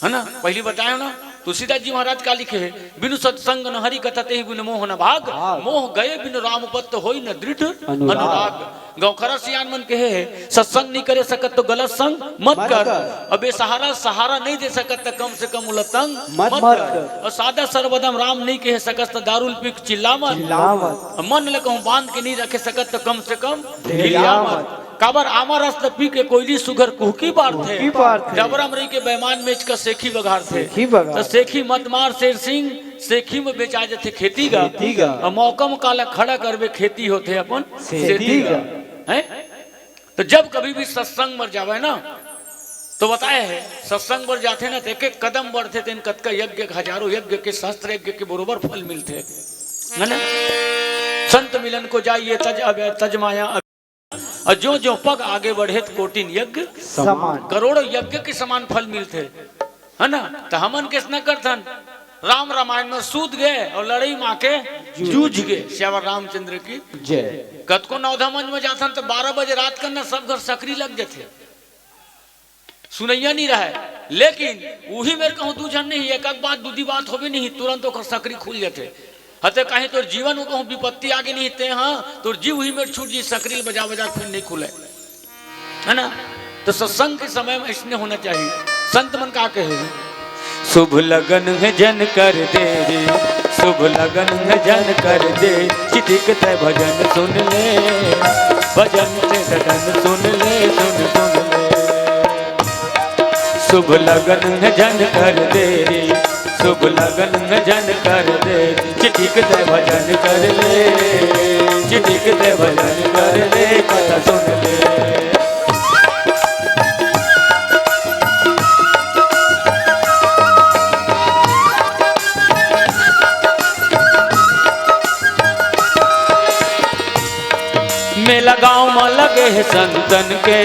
है ना, पहली बतायो ना, तुलसीदास जी महाराज का लिखे है, "बिनु सत्संग न हरि कथा तेहि बिनु मोह न भाग, भाग। मोह गए बिनु राम पद होई न दृढ़ अनुराग।" अनुराग। गौखरा सियान मन कहे है, "सत्संग नहीं करे सकत तो गलत संग मत मत कर।" कर। अब ये सहारा, सहारा नहीं दे सकत तो कम से कम उला तंग मत मत मत कर। कर। और सादा सरबदम राम नहीं कहे सकत तो दारू ल पी के चिल्ला मत। चिल्ला मत। और मन ल कहूँ बांध के नहीं रखे सकत तो कम से कम हिला हिला मत। मत। काबर आमा रस ल पी के कोयली सुघर कुहकी पारथे। कुहकी पारथे। डबरा म रही के बेईमान मेच का सेखी बघारथे। सेखी बघार। तो सेखी मत मार शेर सिंह, सेखी म बेचा जथे खेती गा। खेती गा। और मौका म काला खड़ा करबे खेती होथे अपन सेती सेती गा। गा। हैं? तो जब कभी भी सत्संग बर जावे ना, तो बताए है, सत्संग बर जाथे ना, तो एक एक कदम बढ़थे, तेन कतका यज्ञ के, हजारों यज्ञ के, सहस्त्र यज्ञ के बरोबर फल मिलथे, है ना? संत मिलन को जाइए तज अब, तज माया अब, और जो जो पग आगे बढ़े तो कोटिन यज्ञ समान। करोड़ों यज्ञ के समान फल मिलथे, है ना? तो हमन कइसना करथन, राम रामायण में सूत गए और लड़ाई में आके जूझ जूझ गए। सियावर रामचंद्र की। जय। कतको नवधा मंच में जाथन तो बारह बजे रात करना सब घर सकरी लग जाथे, सुनैया नहीं रहे। लेकिन उही मेर कहूँ दू झन नहीं, एक एक बात, दू दी बात होबे नहीं, तुरंत ओकर सकरी खुल जाथे। हते कहीं तोर जीवन में कहूँ विपत्ति आगे नहीं ते, हाँ, तोर जीव उही मेर छूट जी, सकरी ल बजा बजा के फिर नहीं खुले। है ना? तो सत्संग के समय में इसने होना चाहिए। संत मन का कहे, "शुभ लगन है जन कर देरी, शुभ लगन है जन कर दे, चिटिक ते भजन सुन ले, भजन ते भजन सुन ले, सुन सुन ले।" शुभ लगन है जन कर देरी, शुभ लगन है जन कर दे, चिटिक ते भजन कर ले, चिटिक ते भजन कर ले, कथा सुन ले। मेला गांव म लगे हे संतन के,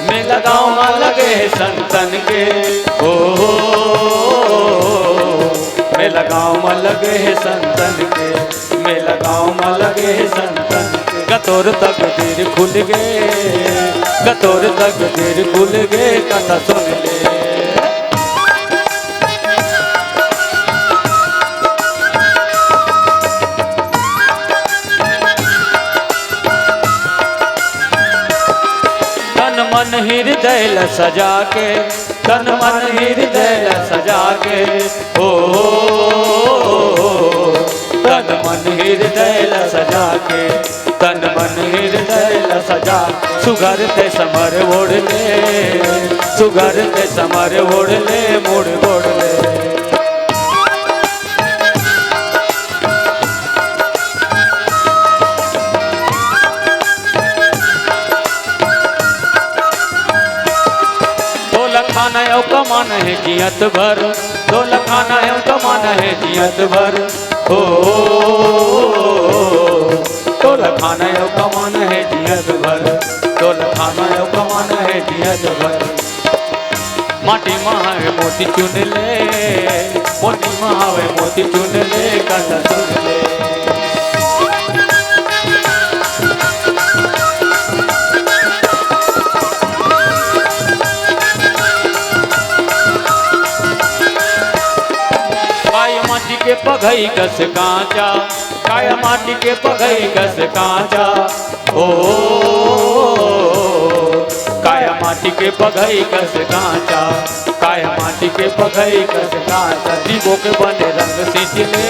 मेला गांव म लगे हे संतन के। ओ, मेला गांव म लगे हे संतन के, मेला गांव म लगे हे संतन के। कतोर तकदीर खुल गे, कतोर तकदीर खुल गे, कथा सुन ले। तन मन हृदय ल सजा के, तन मन हृदय ल सजा के, हो, तन मन हृदय ल सजा के, तन मन हृदय ल सजा, सुघर ते समर ओढ़ ले, सुघर ते समर ओढ़ ले, मुड़ गोड़ ले। तोला खाना अउ कमाना हे जियत भर, तोला खाना अउ कमाना हे जियत भर। हो, तोला खाना अउ कमाना हे जियत भर, तोला खाना अउ कमाना हे जियत भर। माटी म हवे मोती चुन ले, मोती म हवे मोती चुन ले, कथा सुन ले। माटी के पगई कस कांचा, काया माटी के पगई कस कांचा। ओ, काया माटी के पगई कस कांचा, काया माटी के पगई कस कांचा। दीपो के बने रंग सींच ले,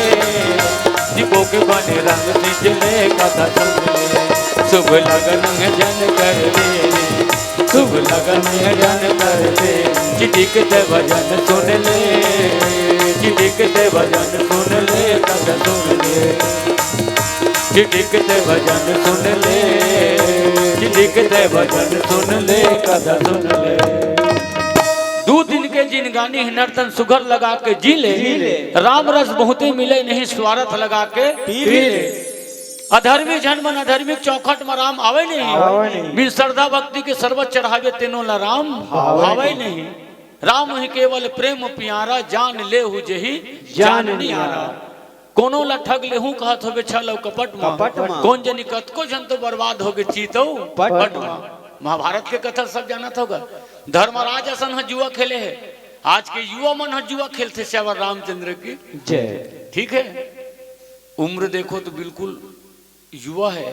दीपो के बने रंग सींच ले, कथा सुन ले। शुभ लगन में जन कर दे, शुभ लगन में जन कर दे। चिटिक दे भजन सुन ले, चिटिक दे भजन सुन ले, कथा सुन ले। चिटिक दे भजन सुन ले, चिटिक दे भजन सुन ले, कथा सुन ले। दू दिन के जिनगानी हे नर्तन सुघर लगा के जी ले। जी ले। राम रस बहुते मिले नहीं स्वार्थ लगा के पी पी ले। ले। अधर्मी झन मन अधर्मी के चौखट म राम आवे नहीं। आवे नहीं। बिन श्रद्धा भक्ति के शरबत चढ़ावे तेनो ला राम आवे आवे नहीं। नहीं। राम ही केवल प्रेम प्यारा जान लेहु जेहि जान जान नियारा। नियारा। कोनो ला ठग लेहू कहत होगे छल अउ कपट म। कपट म। कोन जनी कतको झन तो बर्बाद होगे चीत अउ पट पट म। म। महाभारत के कथा सब जानत होगा। धर्मराज असन ह जुआ खेले हे। आज के युवा मन ह जुआ खेलथे। श्यावर रामचंद्र की जय। ठीक है, उम्र देखो तो बिल्कुल युवा है,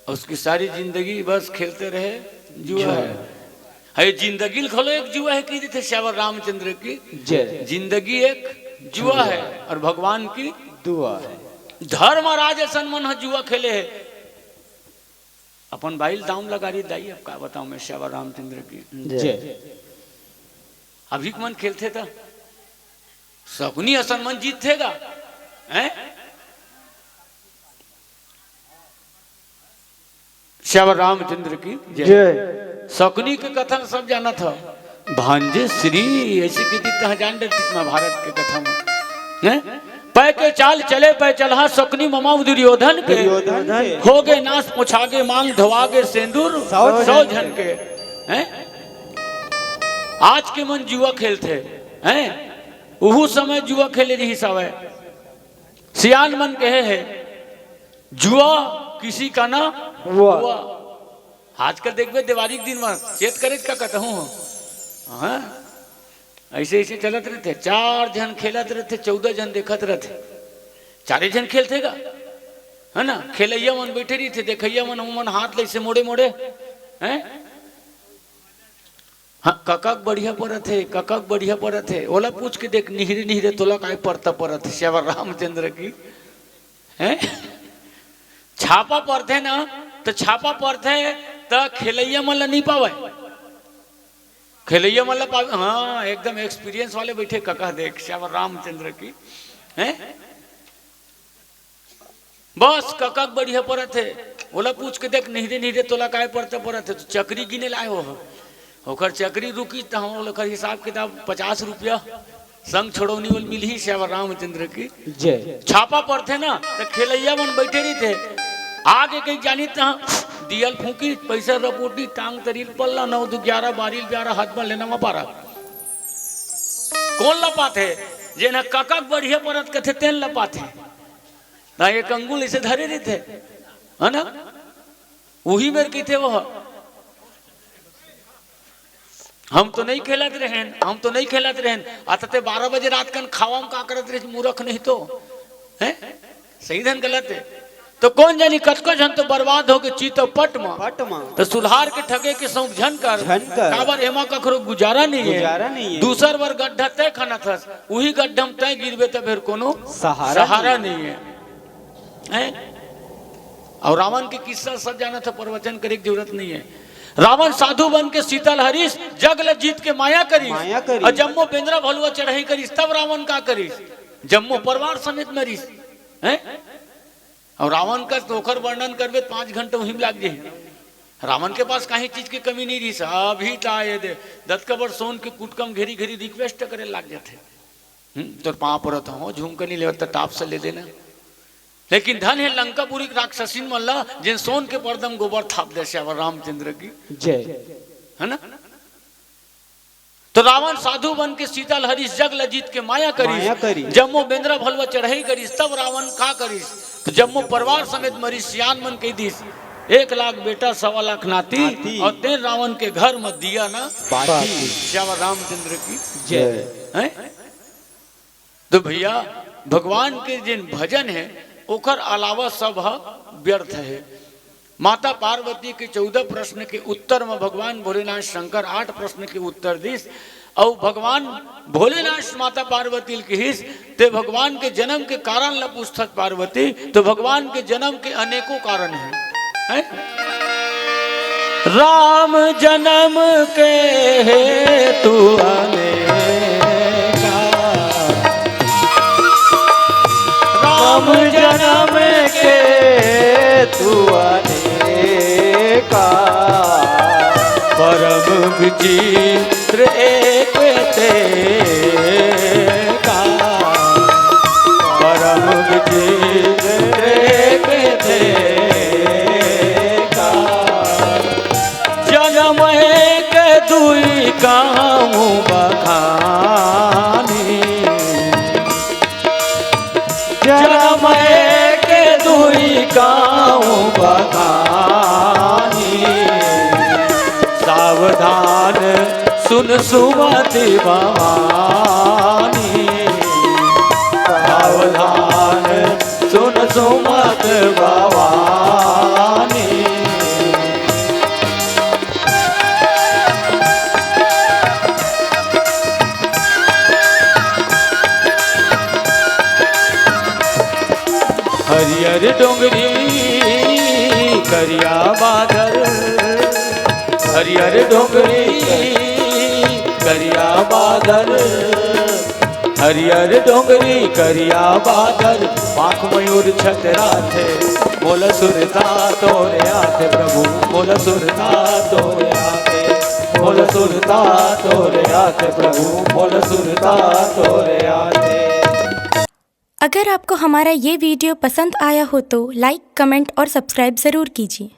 और उसकी सारी जिंदगी बस खेलते रहे जुआ जुआ। है। है जिंदगी घलो एक जुआ है, कहि देथे श्यावर रामचंद्र की जय। जिंदगी एक जुआ जुआ। है और भगवान की दुआ है। धर्मराज असन मन ह जुआ खेले हे। अपन बाइल दाम लगा रही दाई, अब का बताऊं मैं श्यावर रामचंद्र की जय। जय। अभी के मन खेलथे त सकुनी असन मन जीतथे गा, हैं? श्यावर रामचंद्र की जय। जय। सकुनी के कथन सब जानत ह। भांजे श्री ऐसे कहि दिस तहाँ जान डरतिस महाभारत के कथा म। हैं? पै के चाल चले पै चलहा सकुनी ममा दुर्योधन के। दुर्योधन के। होगे नास पोछागे मांग धोवागे सेंदुर सौ सौ झन झन के। हैं? आज के मन जुआ खेलथे, हैं? उहू समय जुआ खेले रिहिस हवय। सियान मन कहे हे, जुआ किसी का ना हुआ। हुआ। आजकल देखबे देवारी के दिन म चेत करे का कतहूँ हो। हाँ? ऐसे ऐसे चलत रहिथे, चार झन खेलत रहिथे, चौदह झन देखत रहिथे। चारे झन खेलथे गा, है ना? खेलैया मन बैठे रहिथे, देखैया मन, ओमन हाथ ले ऐसे मोड़े मोड़े, हैं? हाँ, कका के बढ़िया परत हे, कका के बढ़िया परत हे। ओला पूछ के देख, निहरे निहरे तोला काय परता परत हे, श्यावर रामचंद्र की। हैं? छापा परथे ना, त छापा परथे, त खेलैया मन ला नहीं पावे। खेलैया मन ला पावे, हाँ, एकदम experience वाले बैठे कका देख, श्यावर रामचंद्र की। हैं? बस कका के बढ़िया परत हे। ओला पूछ के देख, निहरे निहरे तोला काय परता परत हे? तो चकरी गिने लाए हो। ओकर चकरी रुकी त हम ओकर हिसाब किताब पचास रुपया संग छोड़ौनी ओल मिलही श्यावर रामचंद्र की। जय। छापा परथे ना, त खेलैया मन बैठे रहिथे। आगे कहीं जानी त दियल फूकी, पैसा रपोटी, टांग तरील पल्ला, नौ दू ग्यारह, बारिल ब्यारह, हाथ में लेना मा पारा। कोन ला पाथे? जेन ह कका के बढ़िया परत कथे, तेन ला पाथे। ना एक अंगुल ऐसे धरे रहिथे, है ना? उही मेर कहिथे वो, हम तो नहीं खेलत रहेन, हम तो नहीं खेलत रहेन। अतते बारह बजे रात कन खावा म का करत रहे, मूर्ख नहीं तो, हैं? सही धन गलत है। तो कोन जानी कतको झन तो बर्बाद होगे चीत अउ पट म। पट म। तो सुल्हार के ठगे के सौंक झन कर। झन कर। काबर एमा कखरो गुजारा नहीं है। गुजारा नहीं है। दूसर बर गड्ढा तय खनत हस, उही गड्ढा म तय गिरबे त फेर कोनो सहारा सहारा नहीं। नहीं है। हैं? अउ रावण के किस्सा सब जानत ह, प्रवचन करे के जरूरत नहीं है। रावण साधु बन के सीता ल हरिस, जग ल जीत के माया करिस। माया करिस। अउ जम्मो बेंदरा भलुवा चढ़ाई करिस, तब रावण का करिस? जम्मो परिवार समेत मरिस। हैं? अउ रावण का तो ओकर वर्णन करबे त पाँच घंटा उही म लाग जाही। रावण के पास काहीं चीज के कमी नहीं रहिस। अभी त आए दे, दतकबर सोन के कुटकम घेरी घेरी request करे लाग जाथे। हम्म, तोर पाँव परत हंव, झुमका नहीं लेवत त टाप से ले देना। लेकिन धन हे लंकापुरी के राक्षसीन मन ला, जेन सोन के पर्दा म गोबर थाप दे, श्यावर रामचंद्र की। जय। है ना? तो रावण साधु बन के सीता ल हरिस, जग ल जीत के माया करिस। माया करिस। जम्मो बेंदरा भलुवा चढ़ाई करिस, तब रावण का करिस? तो जम्मो परिवार समेत मरिस, सियान मन कहि दिस, एक लाख बेटा, सवा लाख नाती, नाती। अउ तेन रावण के घर म दिया ना बाती। श्यावर रामचंद्र की। जय। हैं? तो भैया, भगवान के जिन भजन है, ओकर अलावा सब ह व्यर्थ है। माता पार्वती के चौदह प्रश्न के उत्तर में भगवान भोलेनाथ शंकर आठ प्रश्न के उत्तर दिस। अउ भगवान भोलेनाथ माता पार्वती ल किहिस, "ते भगवान के जन्म के कारण ल पूछथस पार्वती, तो भगवान के जन्म के अनेकों कारण हैं, हैं?" राम जन्म के हेतु अनेका, राम जन्म के हेतु अनेका, परम विचित्र एक तेका, परम विचित्र एक तेका। जन्म एक दुई कहूँ बखानी, जन्म एक दुई कहूँ बखानी। सावधान सुन सुमति भवानी, सावधान सुन सुमत भवानी। हरियर डोंगरी करिया बादल, हरियर डोंगरी करिया बादल, हरियर डोंगरी करिया बादल, पाख मयूर छतराथे, मोला सुरता तोरे आथे प्रभु, मोला सुरता तोरे आथे, मोला सुरता तोरे आथे प्रभु, मोला सुरता तोरे आथे। अगर आपको हमारा ये वीडियो पसंद आया हो तो लाइक, कमेंट और सब्सक्राइब ज़रूर कीजिए।